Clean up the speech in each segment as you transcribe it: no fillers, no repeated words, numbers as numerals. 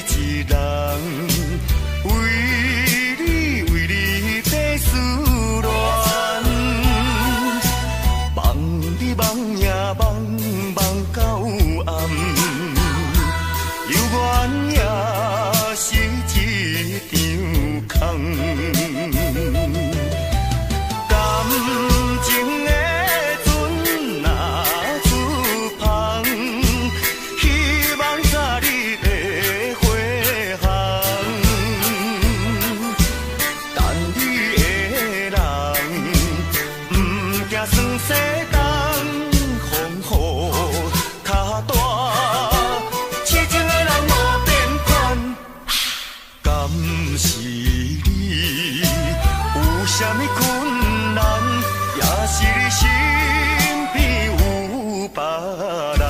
一人，為你為你在思戀，夢你夢夜夢夢到暗，猶原也是一場空。感情的船若出帆，希望早日會回航。等你的人，毋驚算世東風雨較大，痴情的人無變款。敢是你有啥物困難，也是你身邊有別人？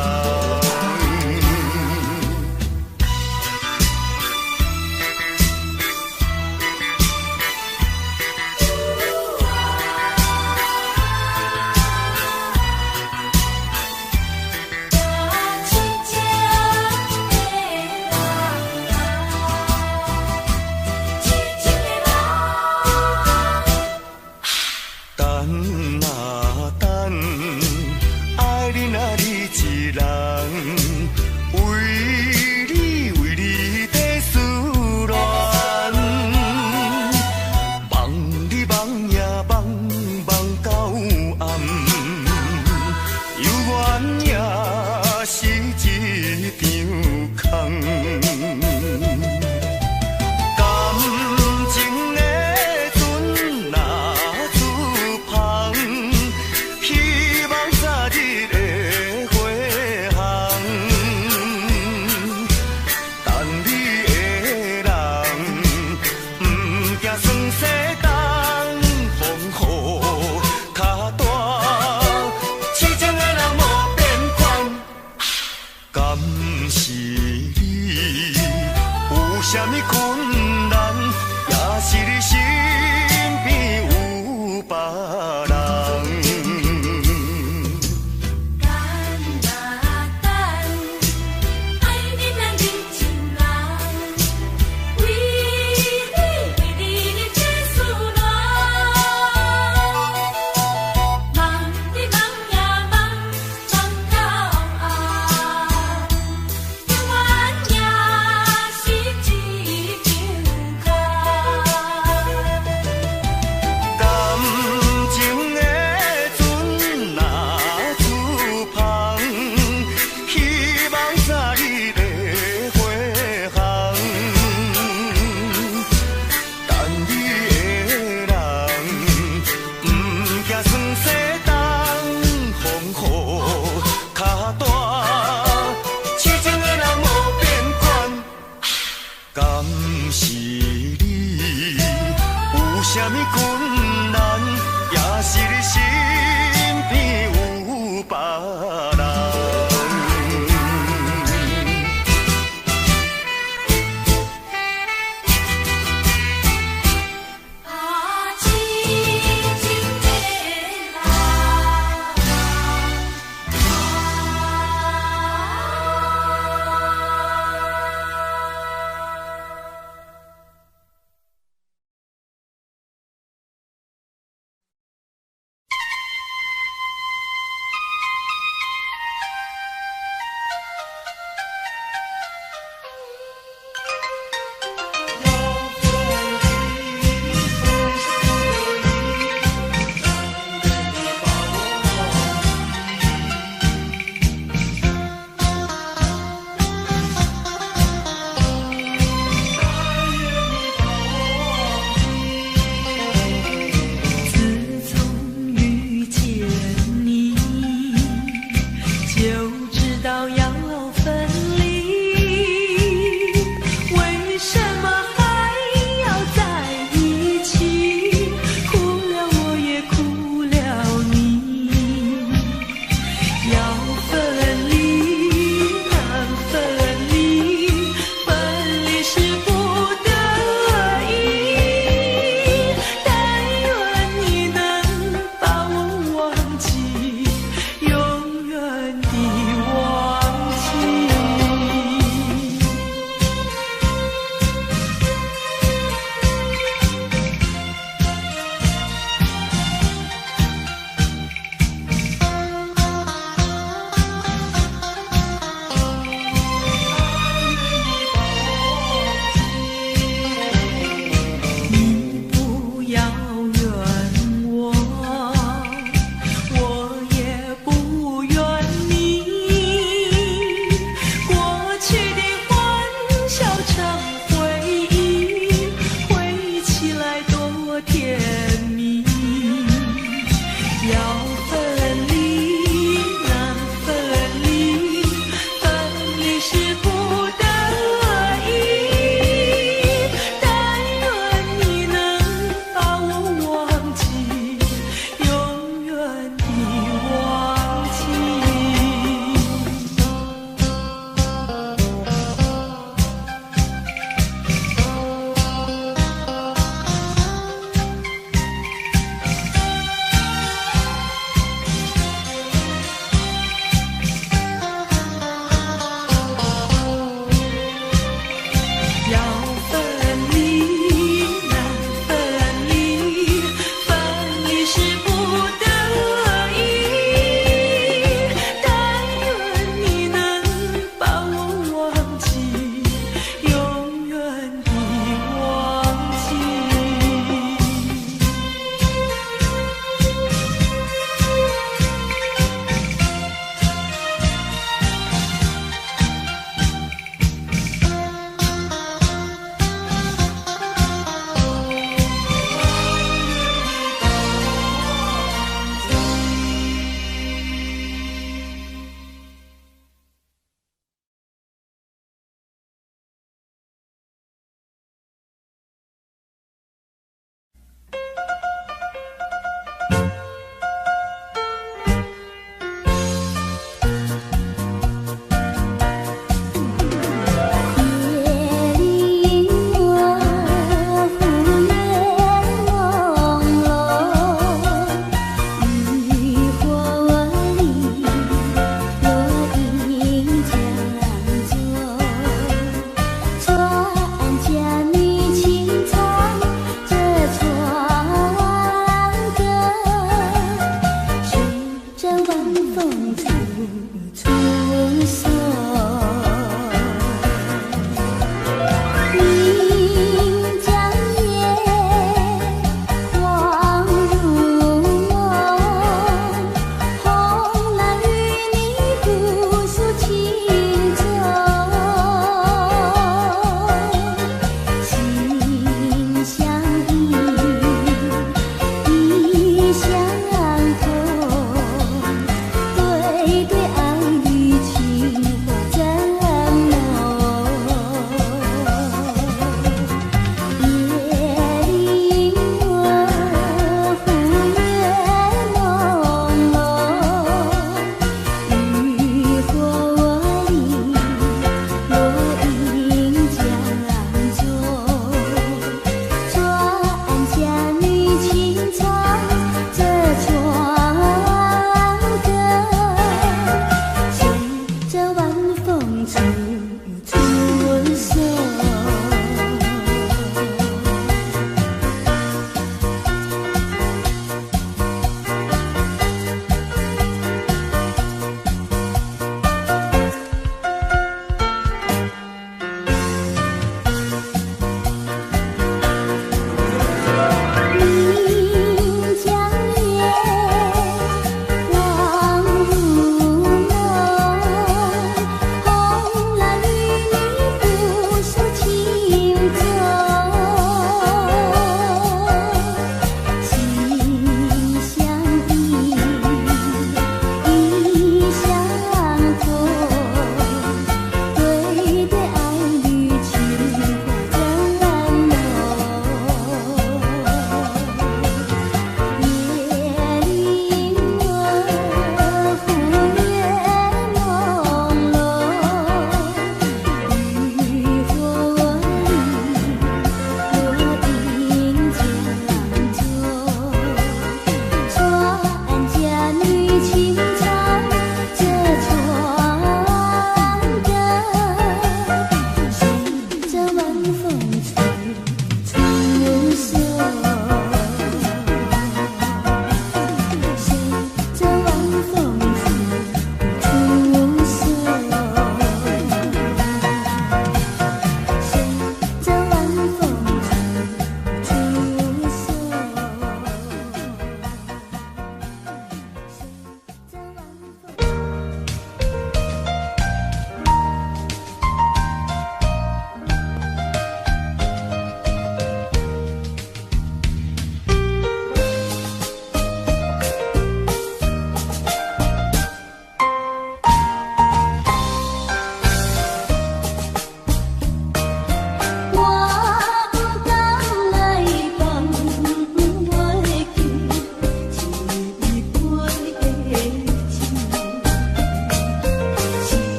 痴情的人，等啊等，愛你若你一人，為你為你在思戀，夢你夢夜夢夢到暗，猶原也是一場空。感情的船若出帆，希望早日會回航。等你的人，毋驚算世東風雨較大，痴情的人無變款。敢是你有啥物困難，也是你身邊有別人？等啊等，愛你若你一人，為你為你在思戀，夢你夢夜夢夢到暗，猶原也是一場空。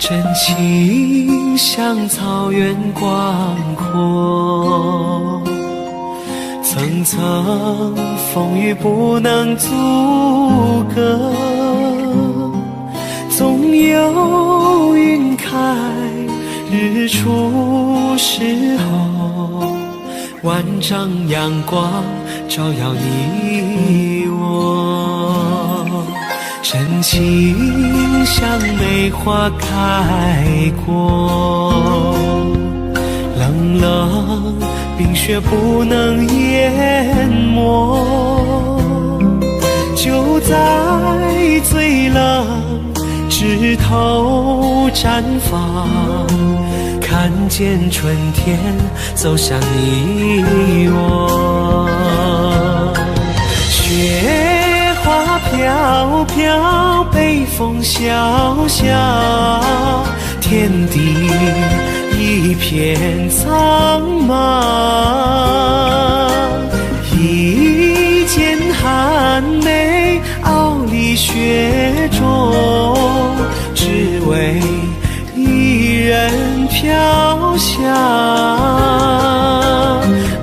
真情像草原廣闊，層層風雨不能阻隔，總有雲開日出時候，萬丈陽光照耀你我。真情像梅花開過，冷冷冰雪不能淹沒。就在最冷枝頭綻放，看見春天走向你我。雪花飄飄，北風蕭蕭，天地一片蒼茫。一剪寒梅傲立雪中，只為一人飄香。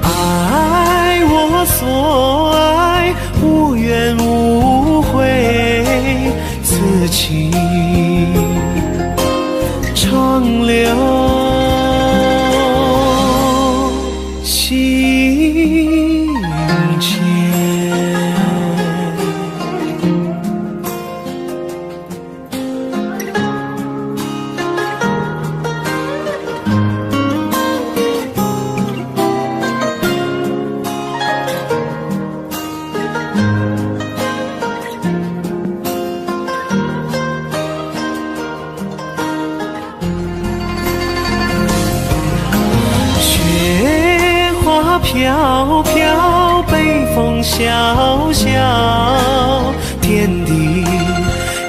愛我所愛，無怨無悔，此情長留心間。雪花飄飄，北風蕭蕭，天地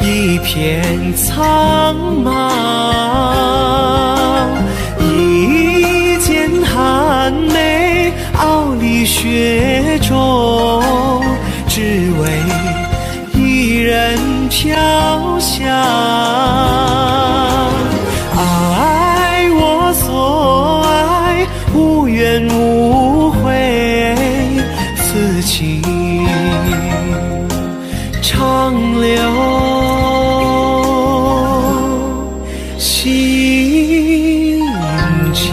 一片蒼茫。一剪寒梅傲立雪中，只為一人飄香。愛我所愛，無怨無悔，此情長留心間。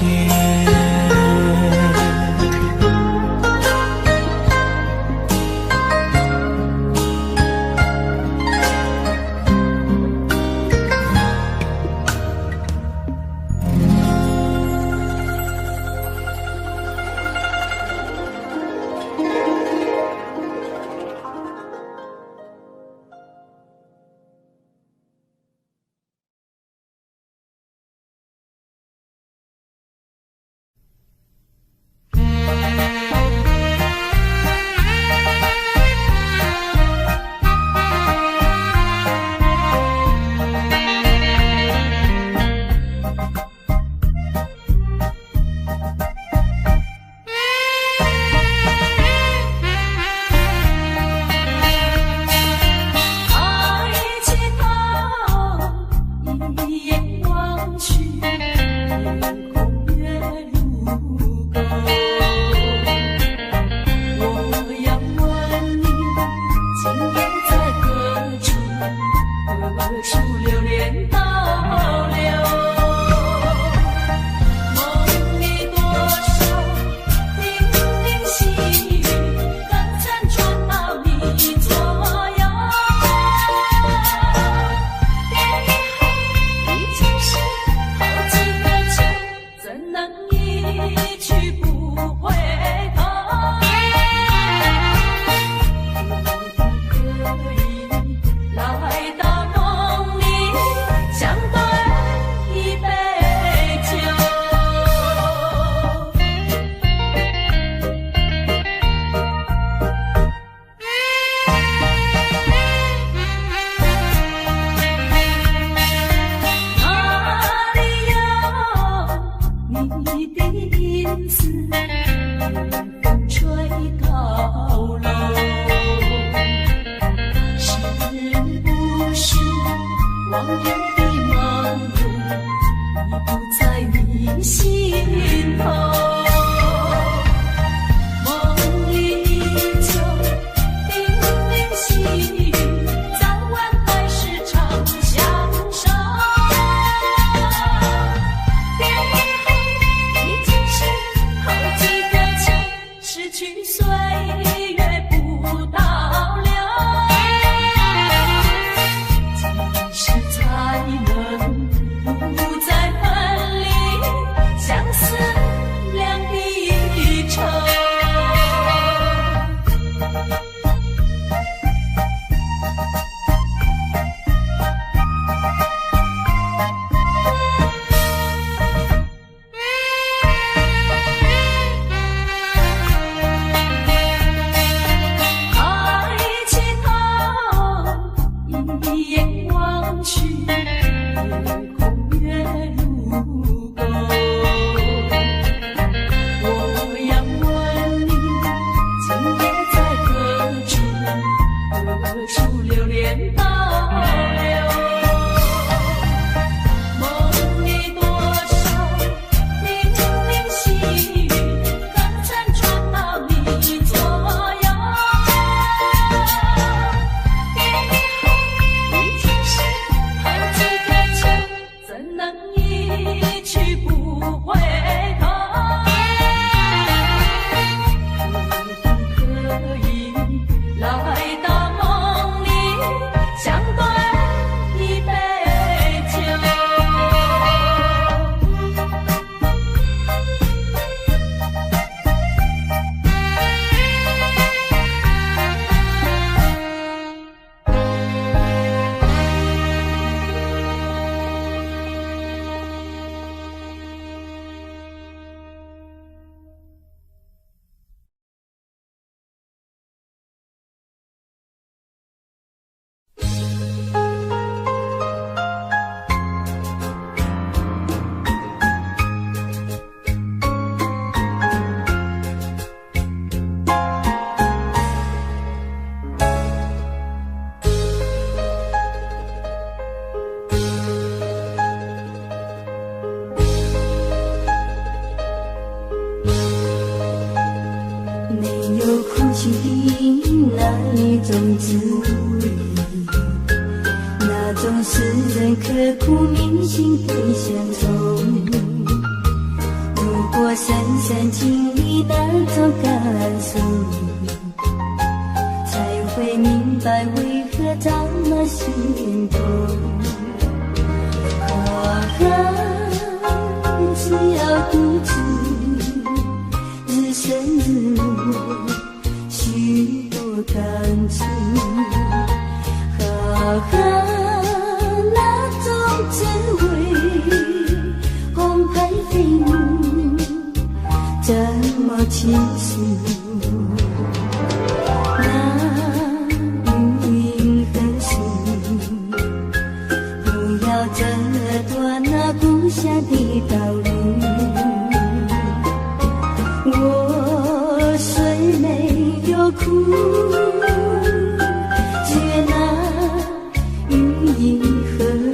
抬起頭，一眼望去，天空月如钩。我要問你，今夜在何處？何處流連逗留？夢裡多少零零細語，可曾傳到你左右？別以後已經是好幾個秋，怎能一去不回頭？可不可以來到夢裡，相對一杯酒？哪裡有你的影子？風吹高樓，是不是往日的忙碌？不在你心頭。夢裡依舊，叮嚀細語，早晚還是長相守。別以後已經是好幾個秋，失去歲月不倒流。幾時才能不再分離？相思兩地愁。抬起頭，一眼望去，夜空月如钩。我要問你，今夜在何處？何處流連逗留？夢裡多少零零細語，可曾傳到你左右？別以後已經是好幾個秋，怎能一去不回頭？可不可以來到夢裡，相對一杯酒？沒有苦情的那一種滋味，那種使人刻骨銘心的相逢。如果深深經歷那種感受，才會明白為何這麼心痛。啊，只要獨自日升日落，許多感觸。啊，那種滋味，澎湃飛舞，怎麼傾訴？那雲何時？不要折斷那故鄉的道路。我雖沒有哭，只願那雲和路。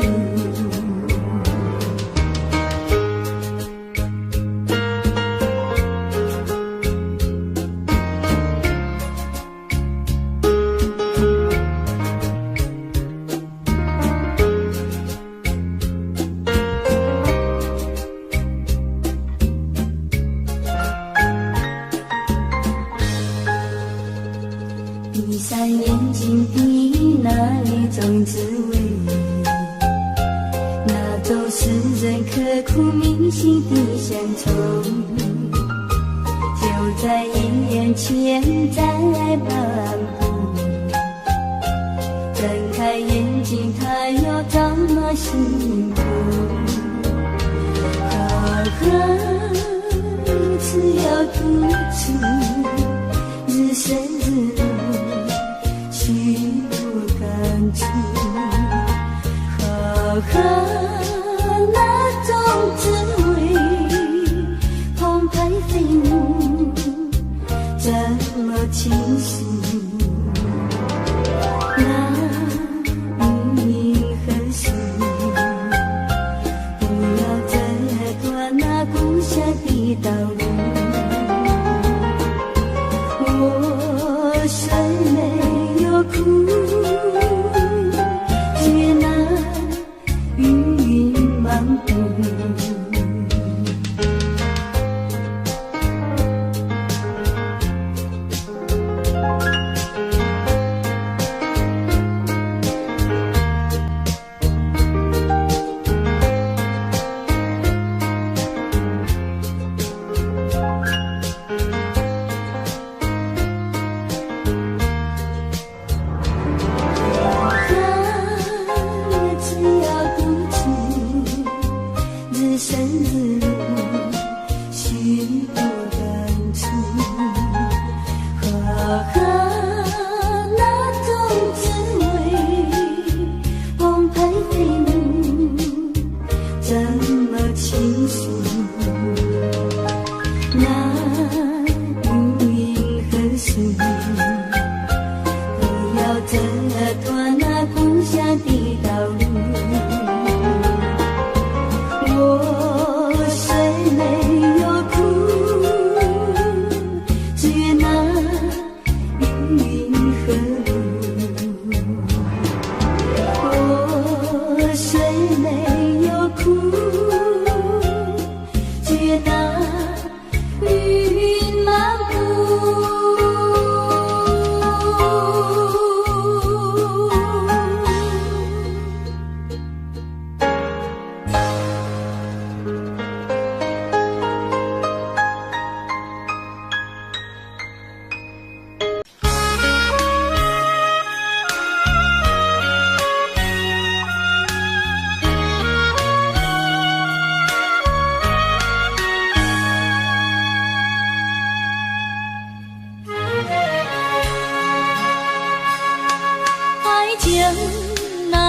閉上眼睛的那一種滋味，那種使人刻骨銘心的鄉愁，就在眼前在漫步。睜開眼睛，它又這麼幸福。啊，只要獨處，日升日落，許多感觸。啊，那種滋味，澎湃飛舞，怎麼傾訴？那雲何時？不要折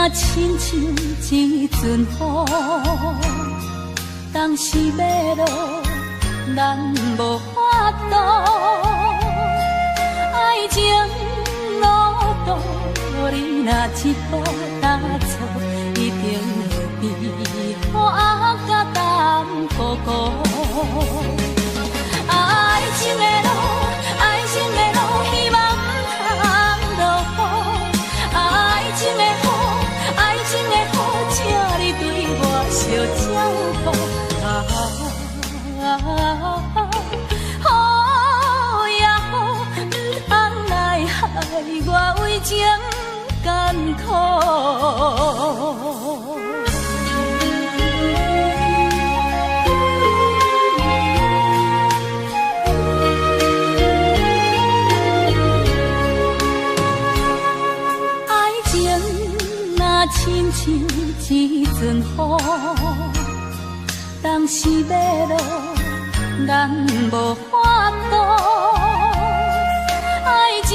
若親像一陣雨，當時欲落，咱無法度。愛情路途，你若一步踏錯，一定會變雨仔甲淡糊糊。愛情的路，愛情的路，希望毋通落雨。愛情的雨，愛情的雨，請你對我惜照顧。啊，雨呀雨，毋通來害我為情艱苦。愛情若親像一陣雨，當時欲落，咱無法度。愛情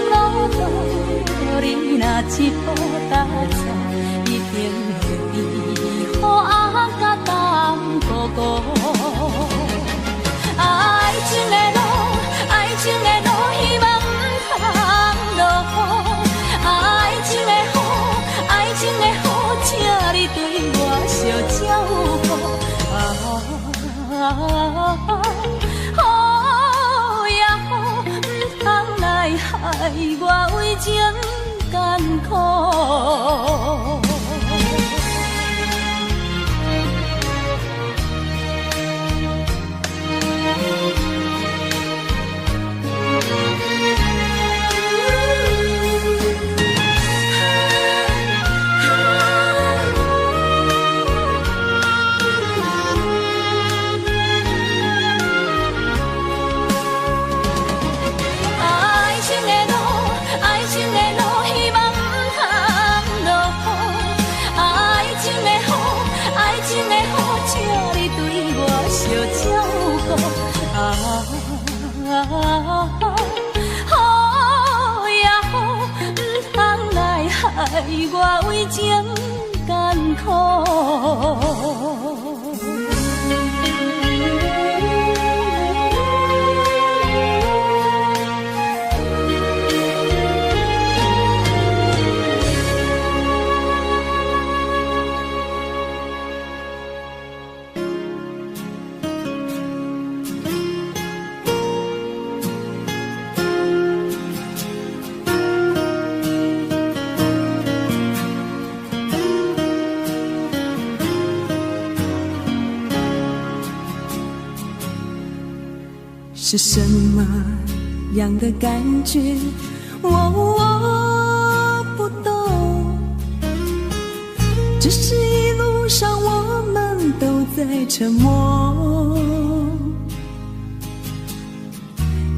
路途，你若一步踏錯，一定會變雨仔甲淡糊糊。愛情的路，愛情的路，希望毋通落雨。愛情的雨，愛情的雨，請你對我惜照顧。啊，雨呀雨，毋通來害我為情艱苦。愛情的路，愛情的路，希望毋通落雨。愛情的雨，愛情的雨，請你對我惜照顧。啊，雨呀雨，毋通來害我為情艱苦。是什麼樣的感覺？我不懂，只是一路上我們都在沉默。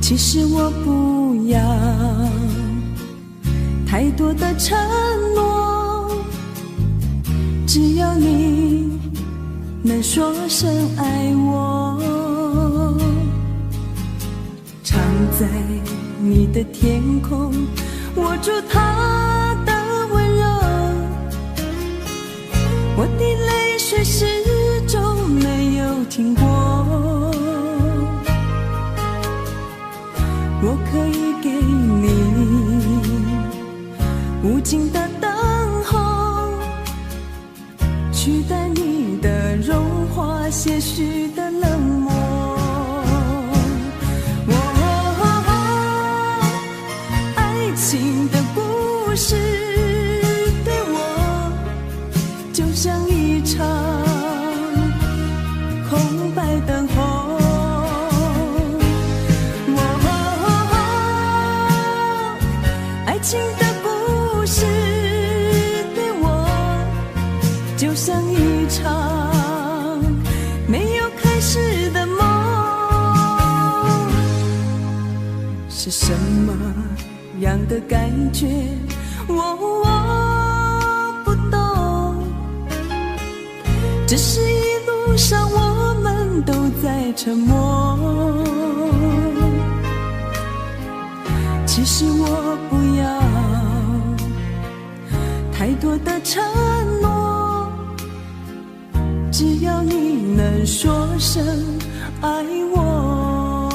其實我不要太多的承諾，只要你能說聲愛我。藏在你的天空，握住他的溫柔，我的淚水始終沒有停過。我可以給你無盡的等候，取代你的融化些許的冷漠。愛情的故事對我就像一場空白等候。愛情的故事對我就像一場沒有開始的夢。是什麼樣的感覺？我不懂，只是一路上我們都在沉默。其實我不要太多的承諾，只要你能說聲愛我。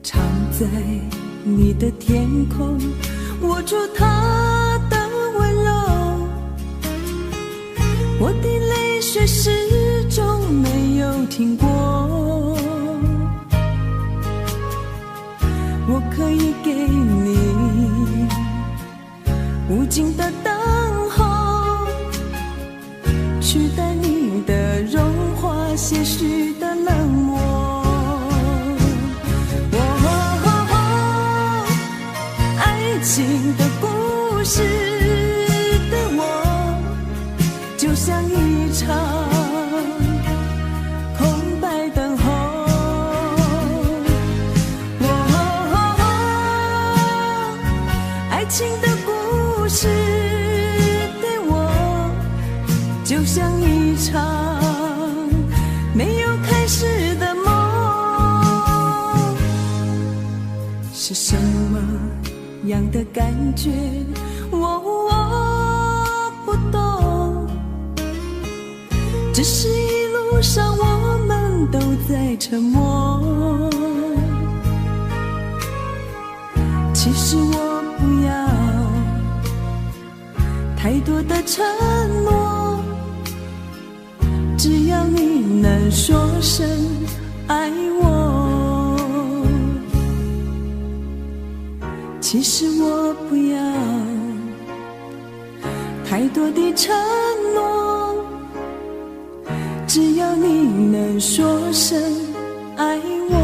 藏在你的天空，握住他的溫柔，我的淚水始終沒有停過。我可以給你無盡的等候，取代你的融化些許的冷漠。愛情的故事對我就像一場空白等候。哦，愛情的故事對我就像一場沒有開始的夢。是什麼樣的感覺，我不懂，只是一路上我們都在沉默。其實我不要太多的承諾，只要你能說聲愛我。其實我不要太多的承諾，只要你能說聲愛我。有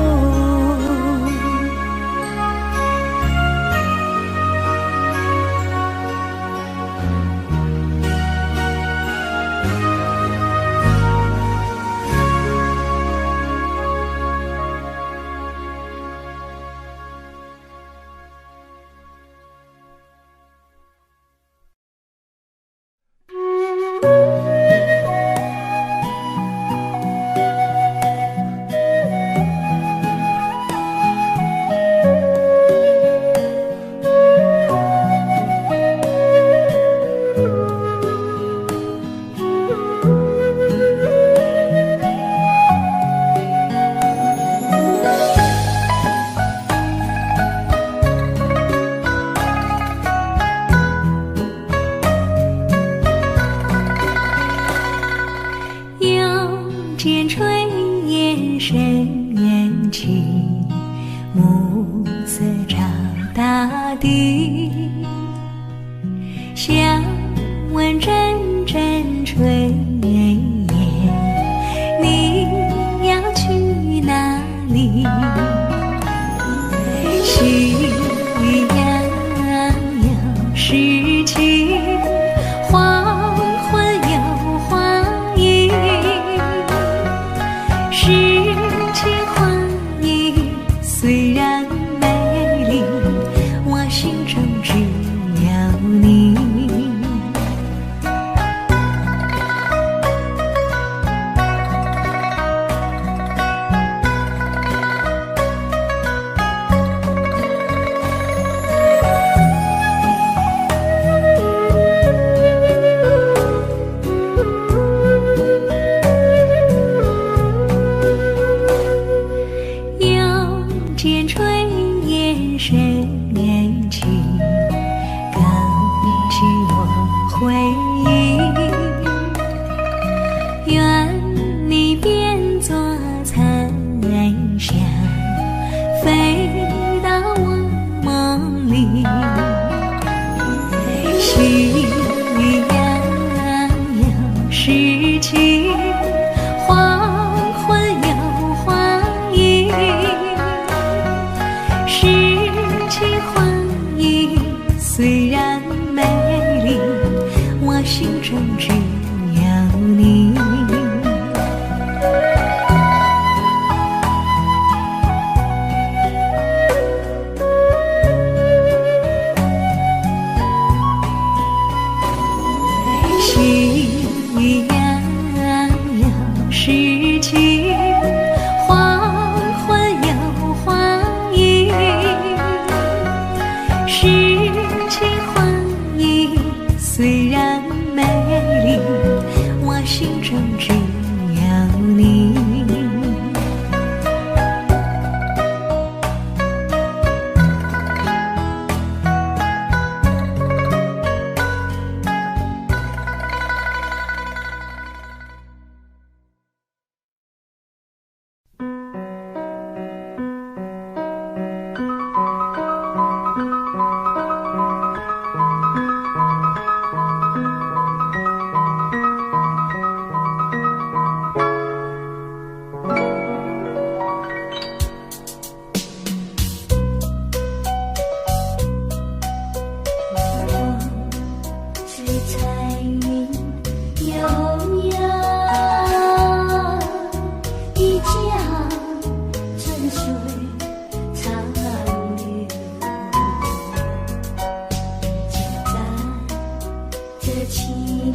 這青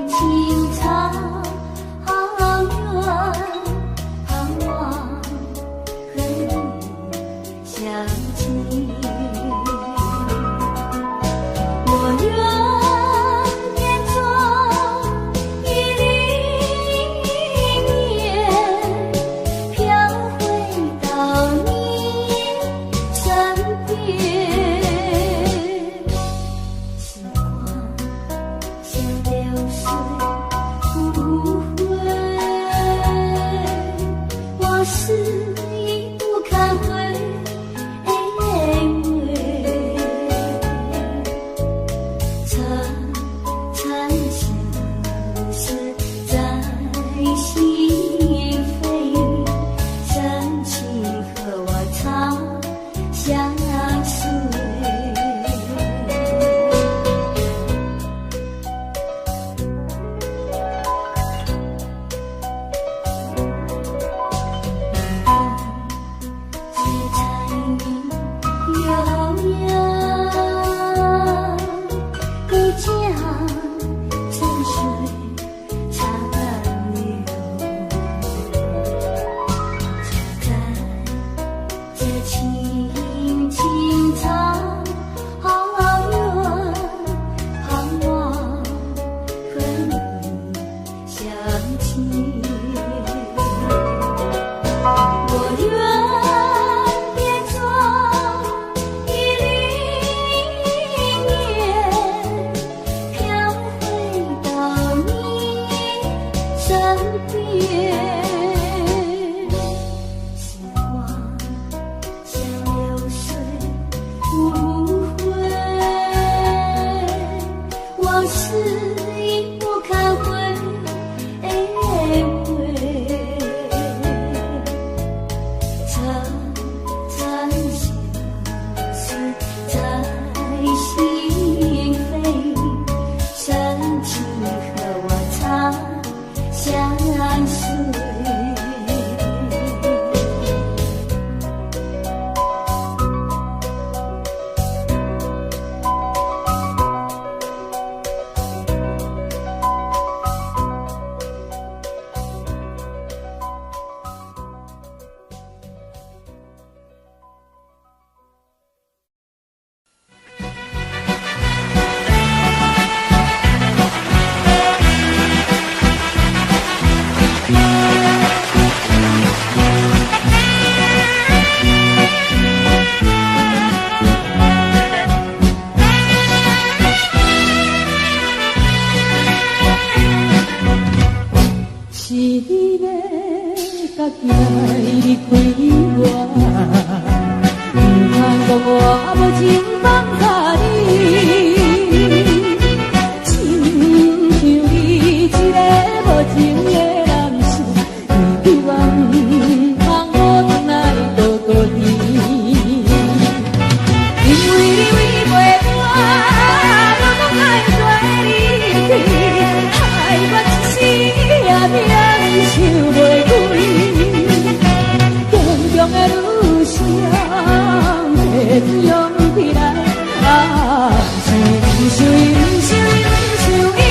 青草原，盼望和你相見。我願變作一縷雲煙，飄回到你身邊。時光像流水不回，往事已不堪回味。層層相思在心扉，深情和我長相隨。晚風吹殘雲悠揚，你將沉水長流，就在這青青草原，盼望和你相見。我願變作一縷雲煙，飄回到你身邊。時光像流水不回，往事已不堪回味。層層相思在心扉，深情和我長相隨。是你欲家己來離開我，毋通講我無情放下你。親像你一个無情的男士，你對我毋通無轉來孤孤甜。因為你違背我，無講愛對你去，害我一世也忍受袂開。堅強的女性，要怎勇起來？啊，是毋是伊，毋是伊，毋是伊，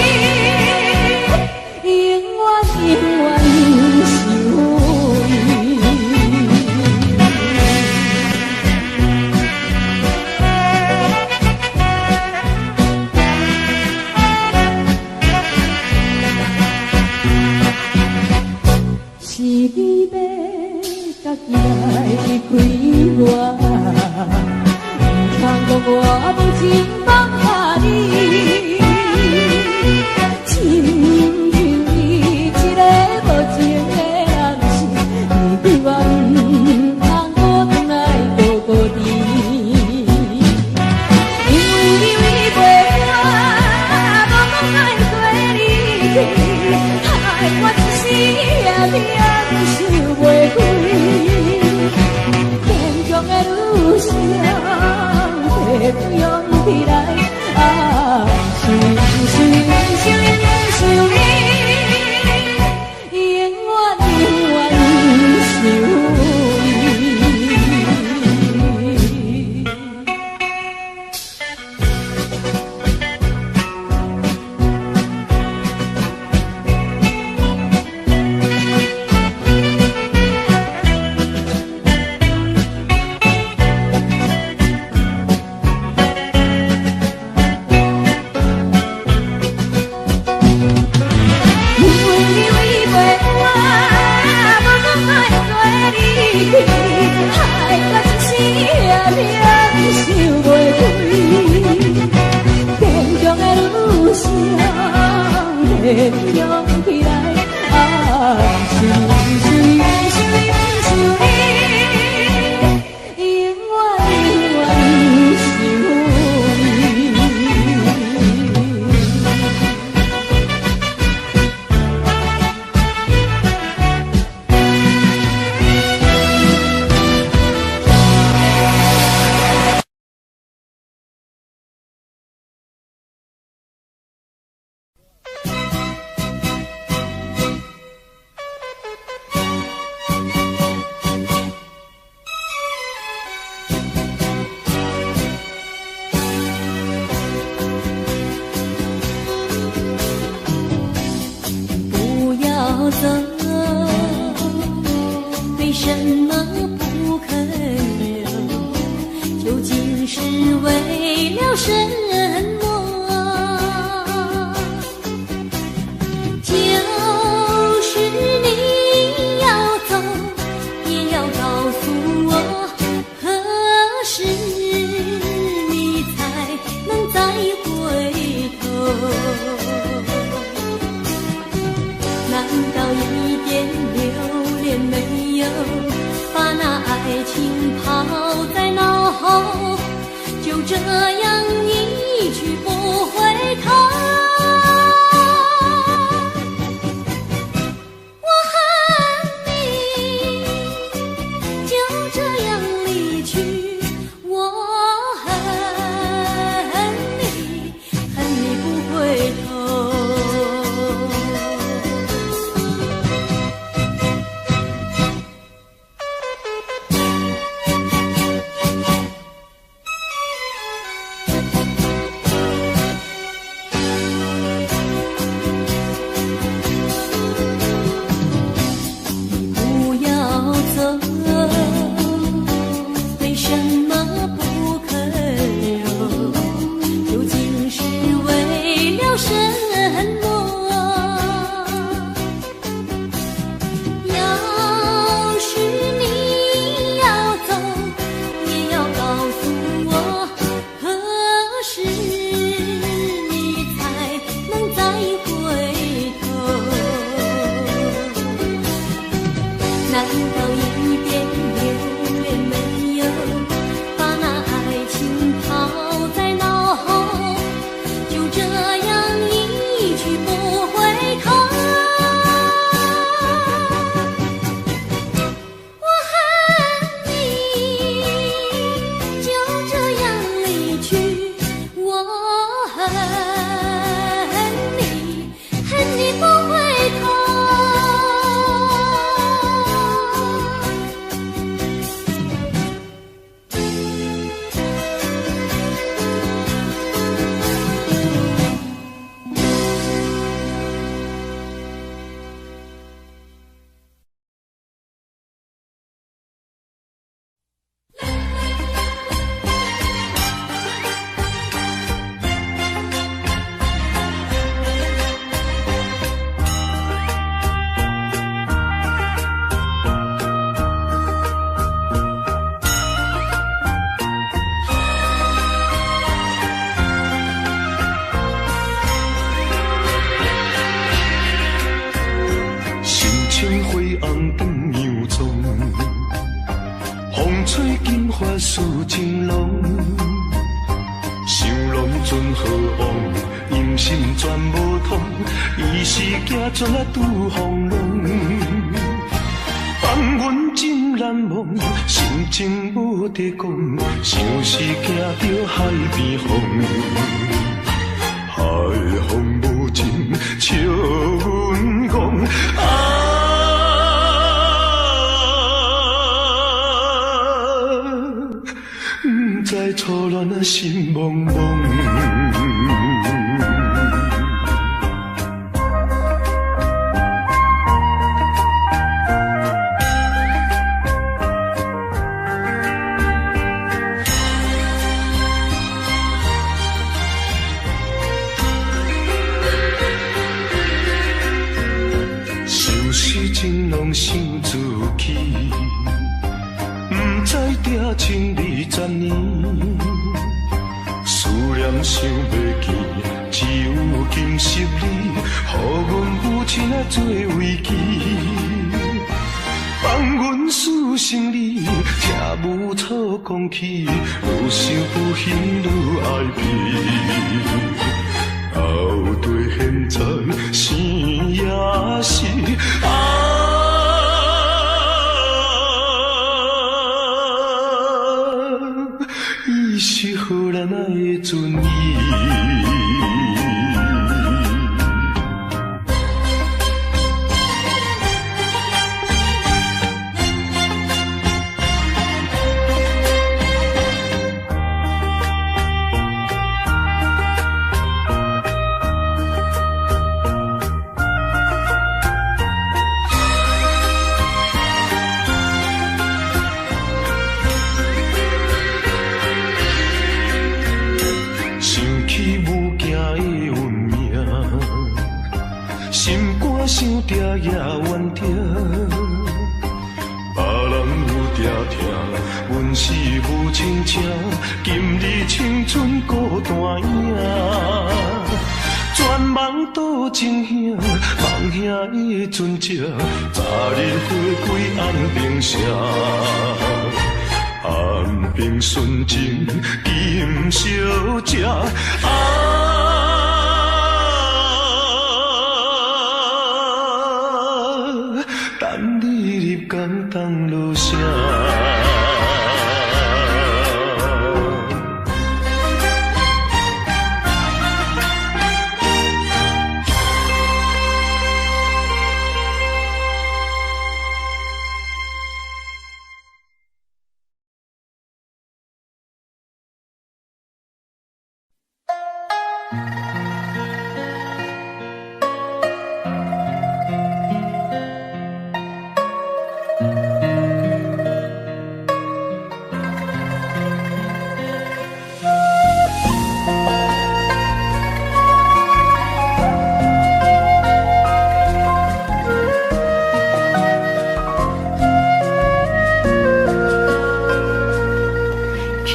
永遠永遠是伊。是你欲家己來離開我，毋通講我無情放下你。親像你一个無情的男士，你對我毋通閣轉來孤孤甜。因為你違背我，無講愛對你去，害我一世也忍受袂開。堅強的女性，要怎勇起來？啊，是毋是伊，毋是伊，毋是伊，永遠永遠是伊。想起來。啊，想你，想你，想你，想你，永遠永遠想你。不要走，為什麼不肯留？究竟是為了什麼？就是你要走，也要告訴我，何時你才能再回頭？難道一點留戀沒有？把那愛情拋在腦後，就這樣一去不回頭。我恨你，就這樣離去。我恨你，恨你不回頭。你不要走，為什麼不肯留？究竟是為了什麼？要是你要走，也要告訴我，何時你才能再回頭？難道一點留戀沒有？把那愛情拋在腦後，就這樣一去不回頭。我恨你，就這樣離去。我恨你，恨你不回頭。心情灰暗轉洋裝，風吹金髮似情郎，想攏陣好往，用心全無通，伊是行船仔拄風浪，放阮真難忘，心情無得講，想是行著海邊風，海風無情笑阮戇。啊，不知初戀啊心茫茫。相思情濃想自己，不知定情20年，思念想袂見，只有今昔你，予阮做慰藉。放阮事成你，听无草讲起，愈想愈兴愈爱悲。到底现在生抑死？啊！伊是予咱爱的尊严。早日花开安平城，安平纯情金小姐。啊！等你入江东落声。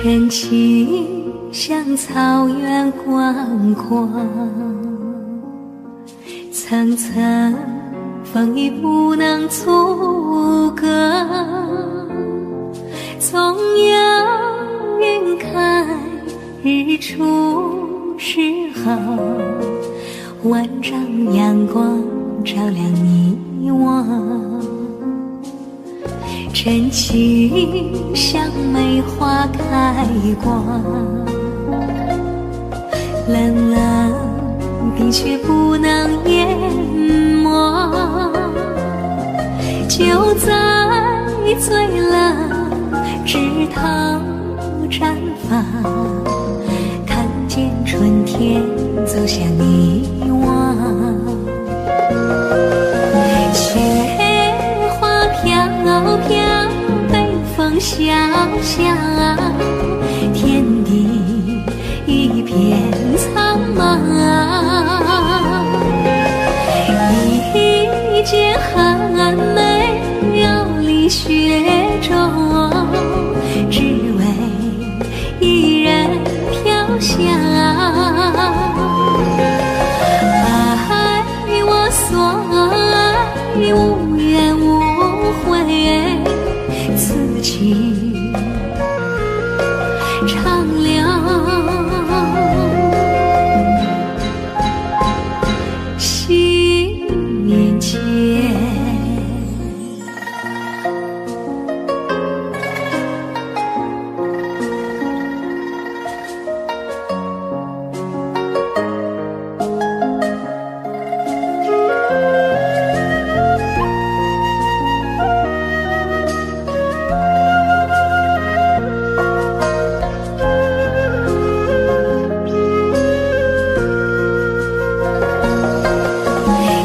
真情像草原广阔，层层风雨不能阻隔，总有云开日出时候，万丈阳光照亮你我。真情像梅花开过，冷冷冰雪不能淹没。就在最冷枝头绽放，看见春天走向你我。雪花飘飘，北风萧萧，天地一片苍茫。一剪寒梅傲立雪中，只为一人飘香。爱我所爱，无怨无悔，此情长留心面前。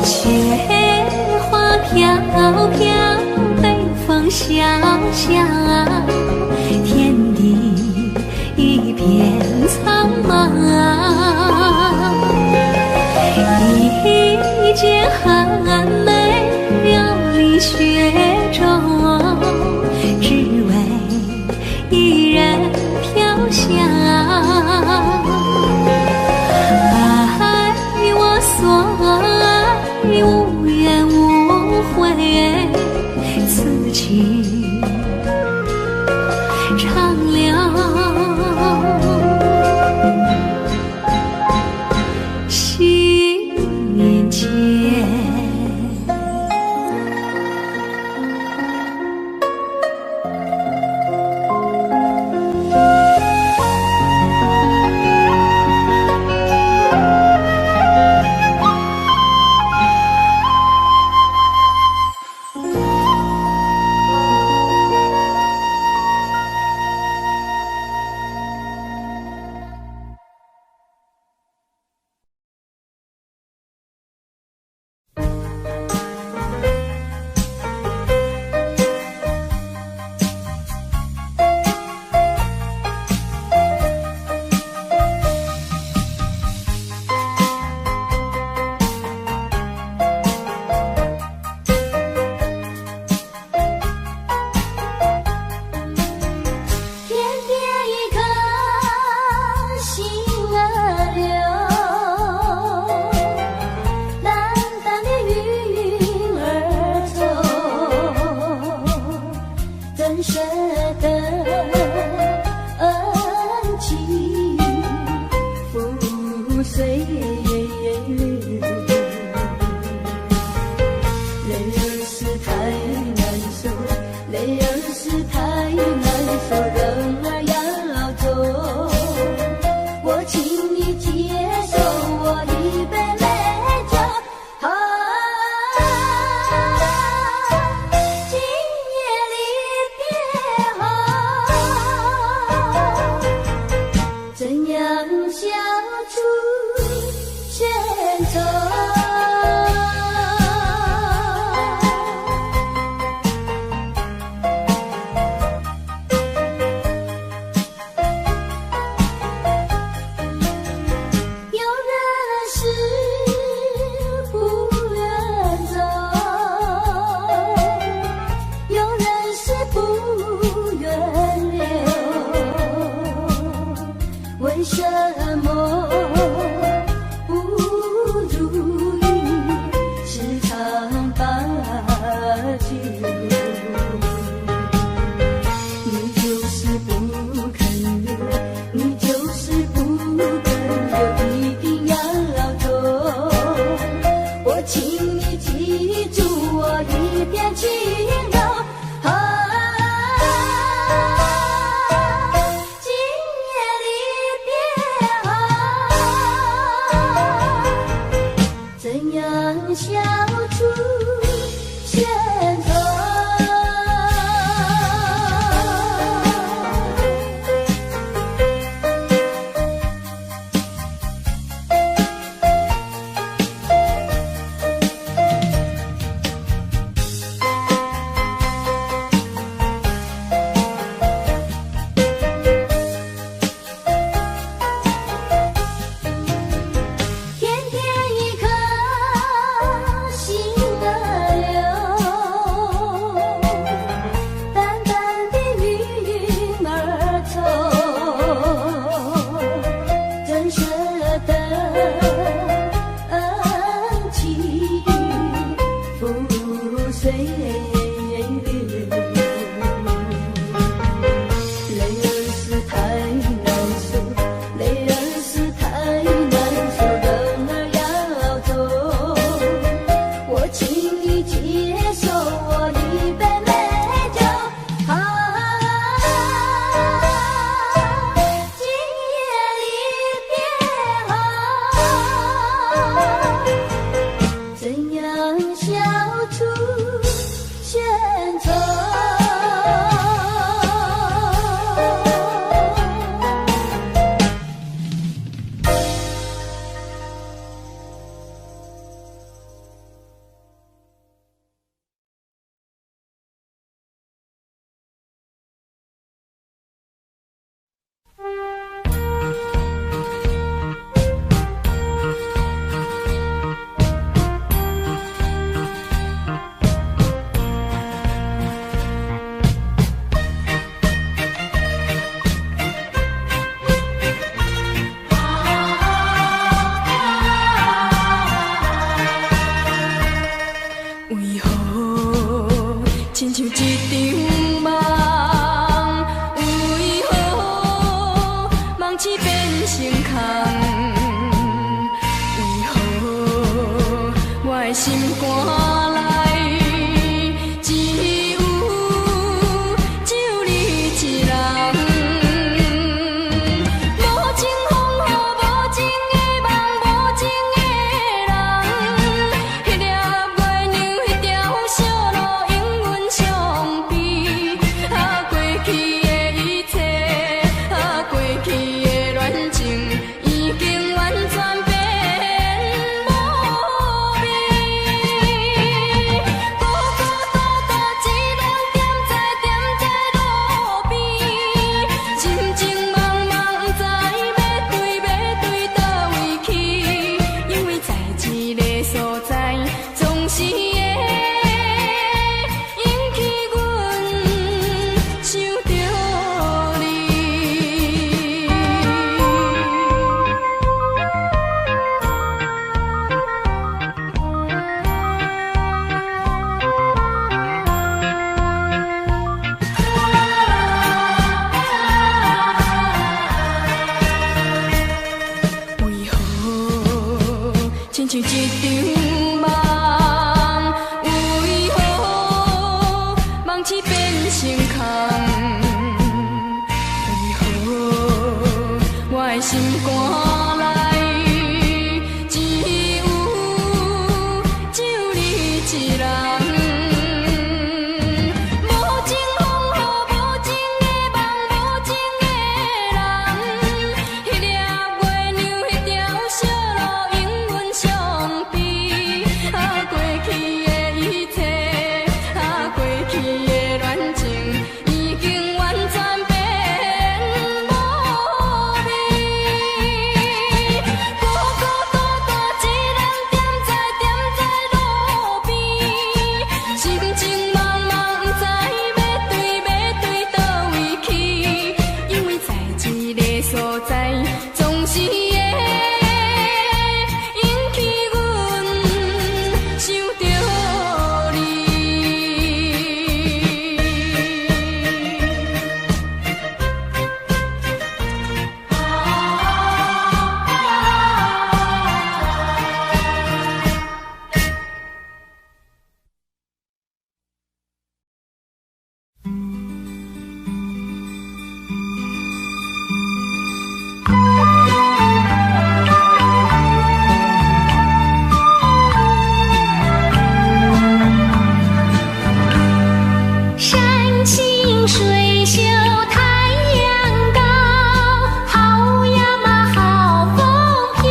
雪花飘飘，北风萧萧，天地一片苍茫。一剪寒梅傲立雪中，只为一人飘香。爱我所爱，无怨无情唱了心间。天边一颗星儿流，淡淡的云儿走，怎舍得恩情付随流？泪儿是太难受，泪儿是太难受，人儿要走，我请你接受我一杯美酒。啊，今夜离别后，怎样笑出选择？有人是不愿走，有人是不愿留，为什么不如意十常八九？你就是不肯留，你就是不肯留，一定要走。我请你记住我一片情柔。啊，今夜离别后，怎样笑出选择？天边一颗星的心肝內，只有只有你一人。無情風雨，無情的夢，無情的人。彼粒月亮，彼條小路，永遠相悲。啊，過去的一切，啊，過去的戀情，已經完全變無味。孤孤單單一人踮在踮在路邊，深情茫茫，不知欲對欲對佗位去。因為在這个所在，總是會引起阮想著你。為何親像一場夢？為何夢醒變成空？為何我的心肝內只有只有你一人？無情風雨，無情的夢，無情的人。彼粒月亮，彼條小路，永遠相悲。啊，過去的一切，啊，過去的戀情，已經完全變無味。孤孤單單一人踮在踮在路邊，深情茫茫，不知欲對欲對佗位去。因為在這个所在，總是會引起阮想著你。山清水秀太陽高，好呀嘛好風飄。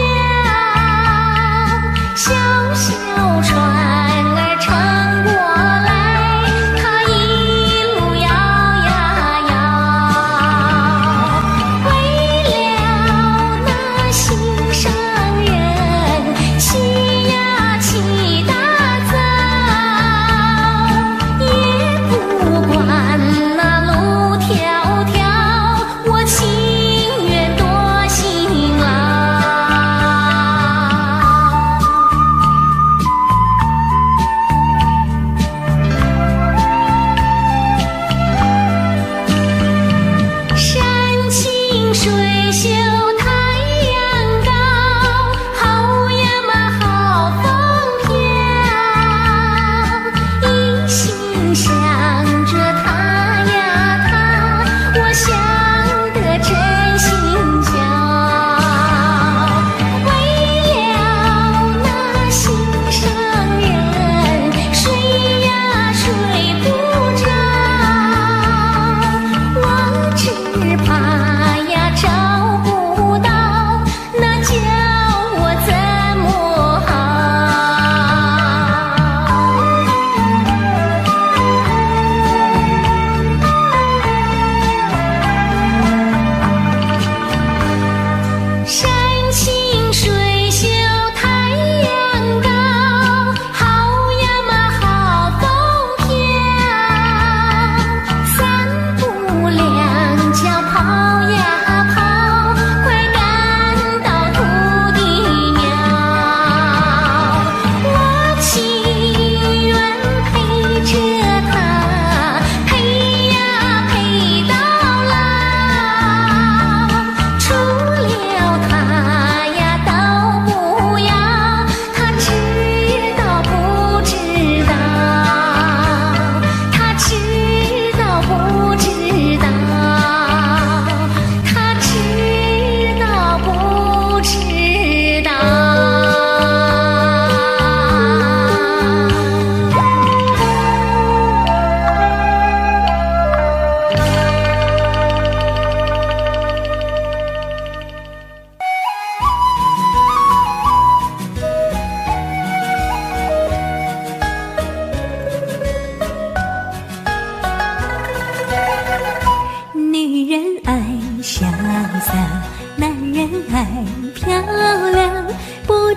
小小船兒撐過來，它一路搖呀搖。為了那心上人，起呀起大早，也不管那路迢迢，我情願多辛勞。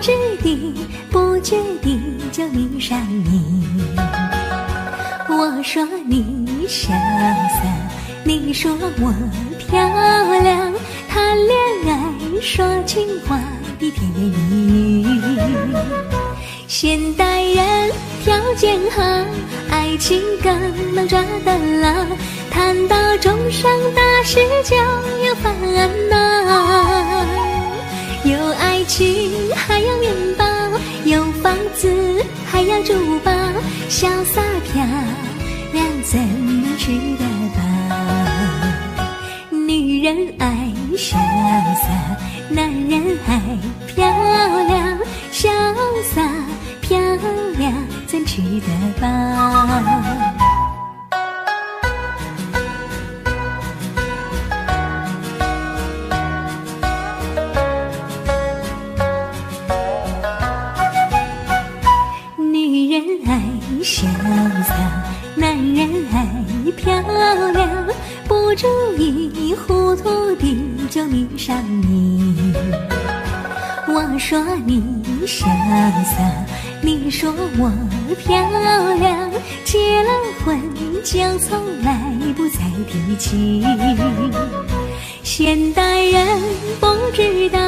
決定，不決定就迷上你。我說你瀟灑，你說我漂亮，談戀愛說情話的甜言蜜語。現代人條件好，愛情更能抓得牢，談到終生大事就有煩惱。有愛情還要麵包，有房子還要珠寶，瀟灑漂亮怎能吃得飽？女人愛瀟灑，男人愛漂亮，瀟灑漂亮怎吃得飽？女人愛瀟灑，男人愛漂亮，不注意糊塗的就迷上你。我說你瀟灑，你說我漂亮，結了婚就從來不再提起。現代人不知道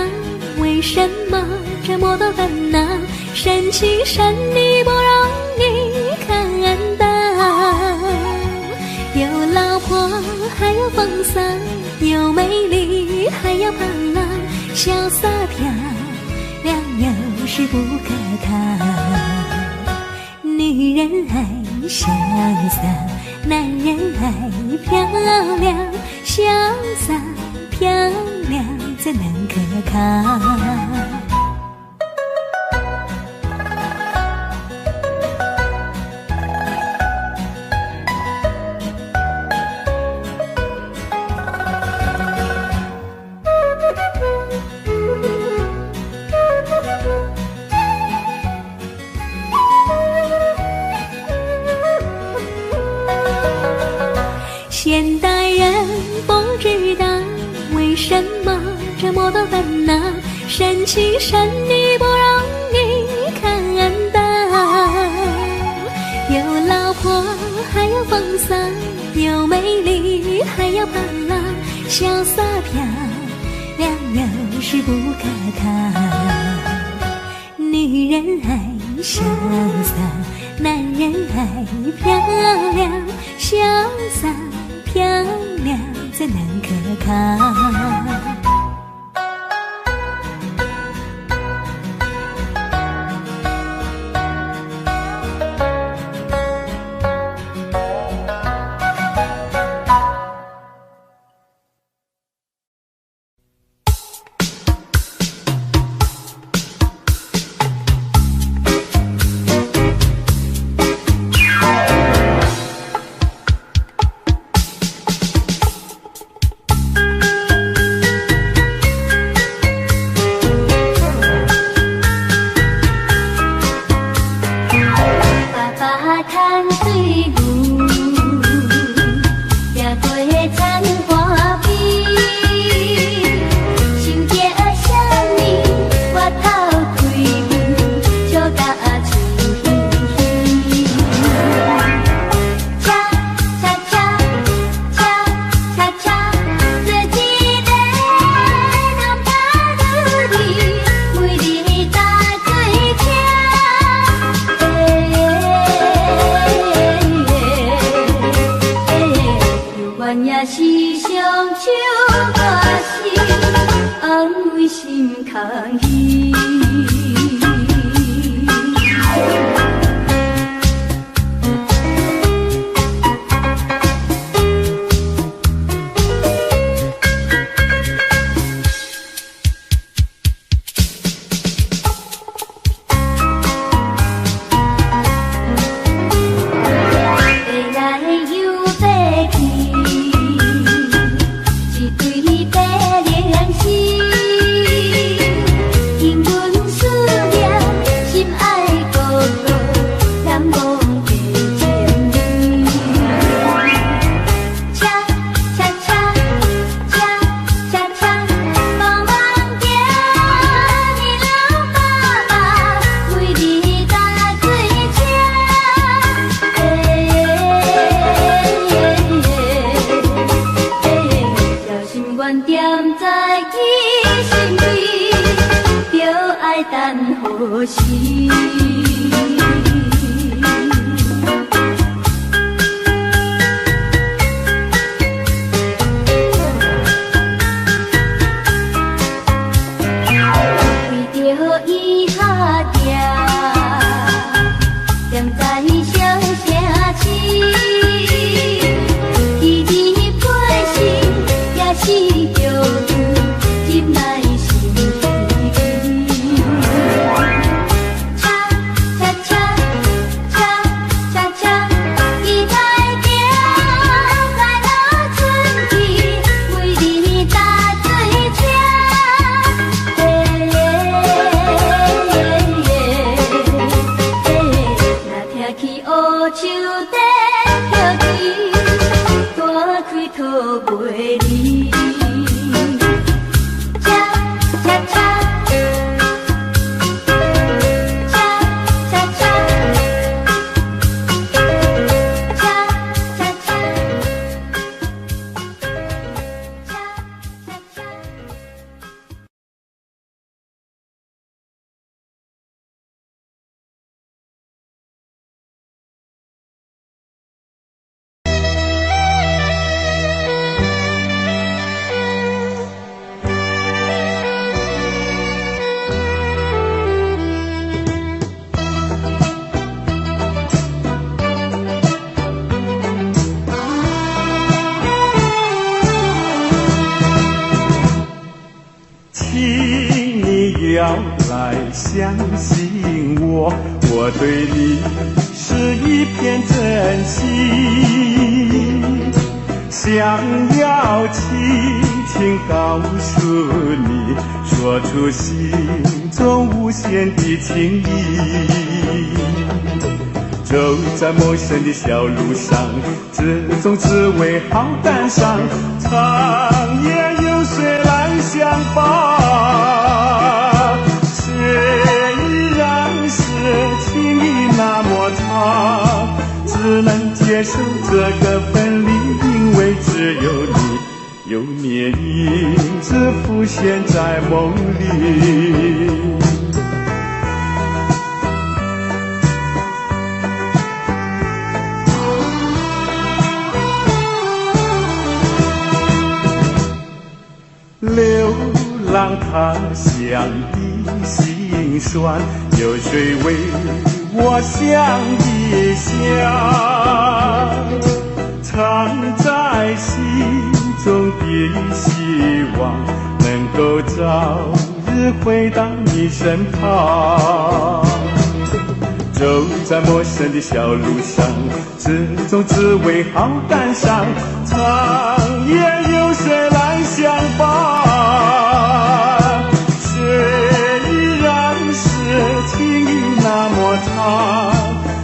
為什麼這麼多煩惱，深情深意不容易看到。有老婆還要風騷，有美麗還要胖浪，瀟灑漂亮有時不可靠。女人愛瀟灑，男人愛漂亮，瀟灑漂亮怎能可靠？現代人不知道為什麼這麼多煩惱，深情深意不容易看到。有老婆還要風騷，有美麗還要胖浪，瀟灑漂亮有時不可靠。女人愛瀟灑，男人愛漂亮，瀟灑漂亮怎能可靠？做車。時。為著伊敲定，踮在小城市，彼日背心也是叫阮忍耐心機。恰恰恰恰恰恰，伊來行在農村去，每日搭水車。嘿耶耶耶，若聽起烏樹在叫啼，大開土袂離。恰恰恰，恰恰恰，恰恰恰，恰恰恰。請你要來相信我，我對你是一片真心，想要輕輕告訴你，說出心中無限的情意。走在陌生的小路上，這種滋味好感傷，長夜有誰來相伴？雖然是情意那麼長，只能接受這個分離，因為只有你，有你影子浮現在夢裡。流浪他鄉的心酸，有誰為我想一想？藏在心中的希望，能夠早日回到你身旁。走在陌生的小路上，這種滋味好感傷，長夜有誰來相伴？雖然是情意那麼長，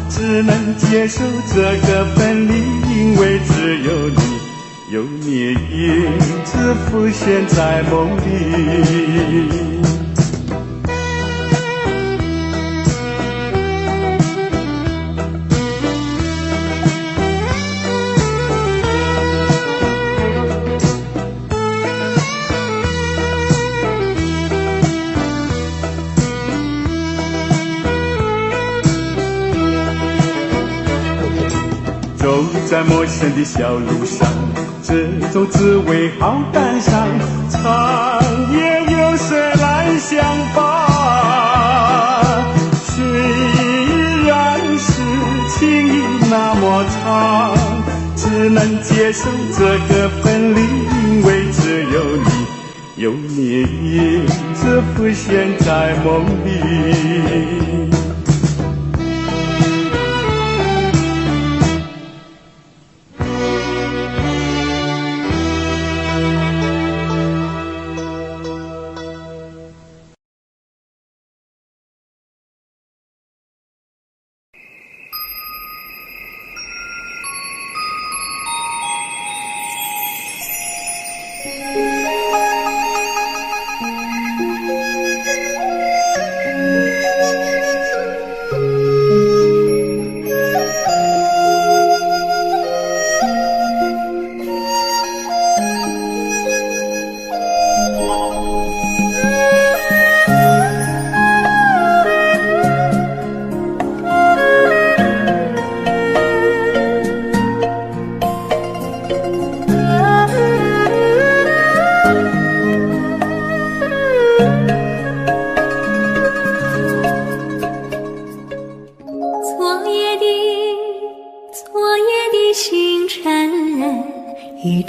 只能接受這個分離，因為只有你，有你影子浮現在夢裡。走在陌生的小路上，這種滋味好感傷，長夜有誰來相伴？雖然是情意那麼長，只能接受這個分離，因為只有你，有你影子浮現在夢裡。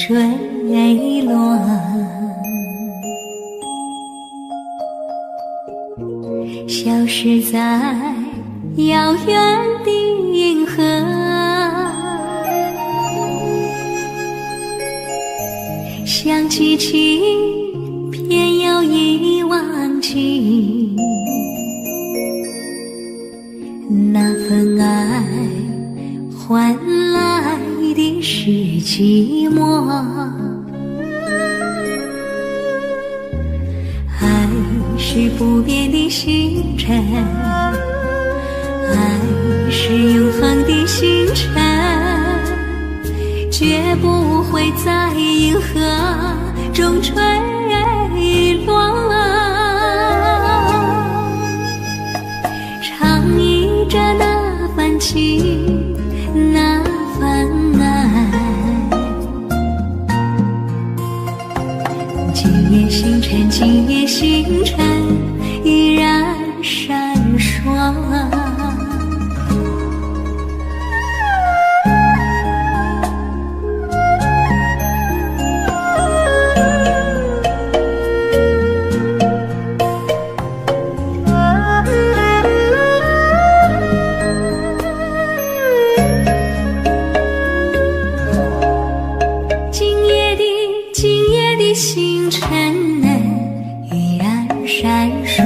墜落，消失在遙遠的銀河。想記起，偏又已忘記，那份愛換來的是寂寞。愛是不變的星辰，愛是永恆的星辰，絕不會在銀河中墜落。唱憶著那份情，那份愛。今夜星辰，今夜星辰依然閃爍。今夜的星辰依然閃爍，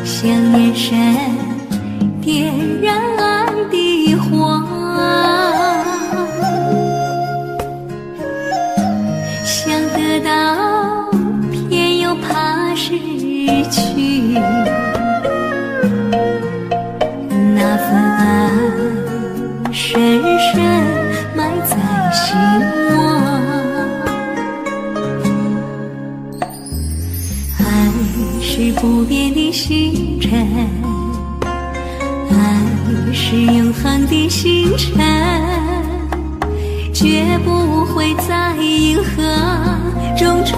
像眼神點燃愛的火，想得到，偏又怕失去，那份愛深深埋在心窩。愛是不變的星辰，愛是永恆的星辰，絕不會在銀河中墜